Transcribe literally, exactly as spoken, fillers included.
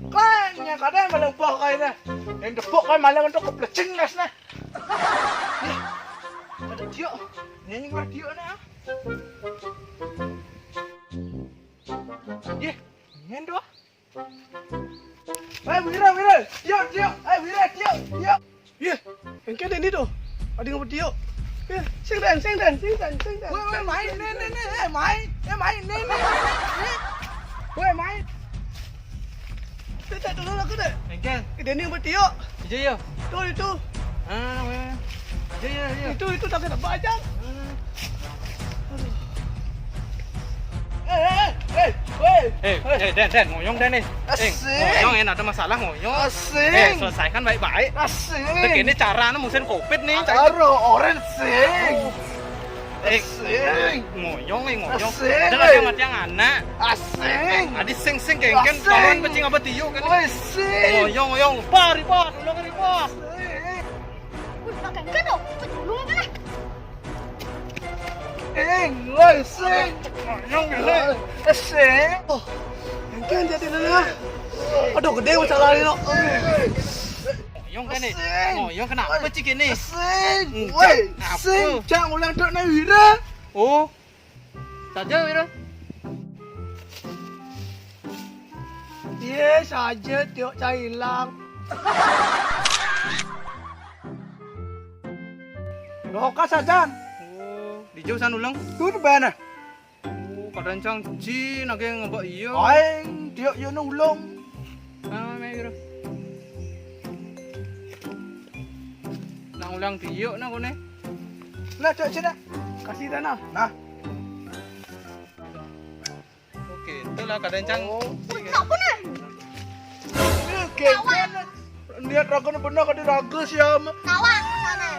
Klan, yang kadang malah bah kayak ini. Yang depok kayak malah untuk keplecing nas nah. Ih, ada dia. Nyanyi radio nah. Ih, nyen doh. Eh, Wira, Wira. Tiok, tiok. Eh, Wira, tiok, tiok. Yeh, engke dene to. Adi ngapa tiok? Yeh, sing den, sing den, sing den, sing den. Woi, woi, main, nih, nih, nih, eh, main, eh, main, nih, nih, nih, nih. Woi, main. Kita dulu lah, kene. Engke. Dene ngapa tiok? Iya, iya. Tuh, itu. Ah, weh. Iya, iya, iya. Itu, itu tak kena bajang. Ah. Aduh. Eh, eh, eh, weh. Eh, eh, Den, Den, ngoyong Den nih. Eh, asing. Ngoyong ya, ada masalah ngoyong. Asing. Eh, selesaikan baik-baik. Asing. Ini cara anu musim covid nih. Aro, orange sing. Eh, asing. Ngoyong nih, ngoyong. Asing. Ada yang mati yang anak. Asing. Adi sing sing kengken asing. Kawan pecing apa tiyo kan? Woi, sing. Ngoyong, ngoyong. Par, par, tolong par. Asing. Wih, makan kan dong. Penyulung apa lah? Ing, woi, sing. Ngoyong, ngoyong. Eh, sing. Oh, engke jadi dulu. Aduh, gede masalah ini, no. Ngoyong kan nih? Asing. Ngoyong kenapa sih gini? Asing. Enggak. Woi, apa? Sing, jangan ulang dok nang Wira. Oh. Saja Wira. Iya, saja tiok cai hilang. Lokas ajan. Oh, di jauh san ulang. Tuh di mana? Oh, kadang cang jin age ngebak iya. Aing tiok yo nang ulang. Ah, me bro. Nang ulang tiok nang kone. Nah, cok sini. Kasih dana. Nah. Oke, itulah kadang cang. Oh. Wih, tak pernah. Oke. Niat ragu bener kada ragu sih am. Kawan sana.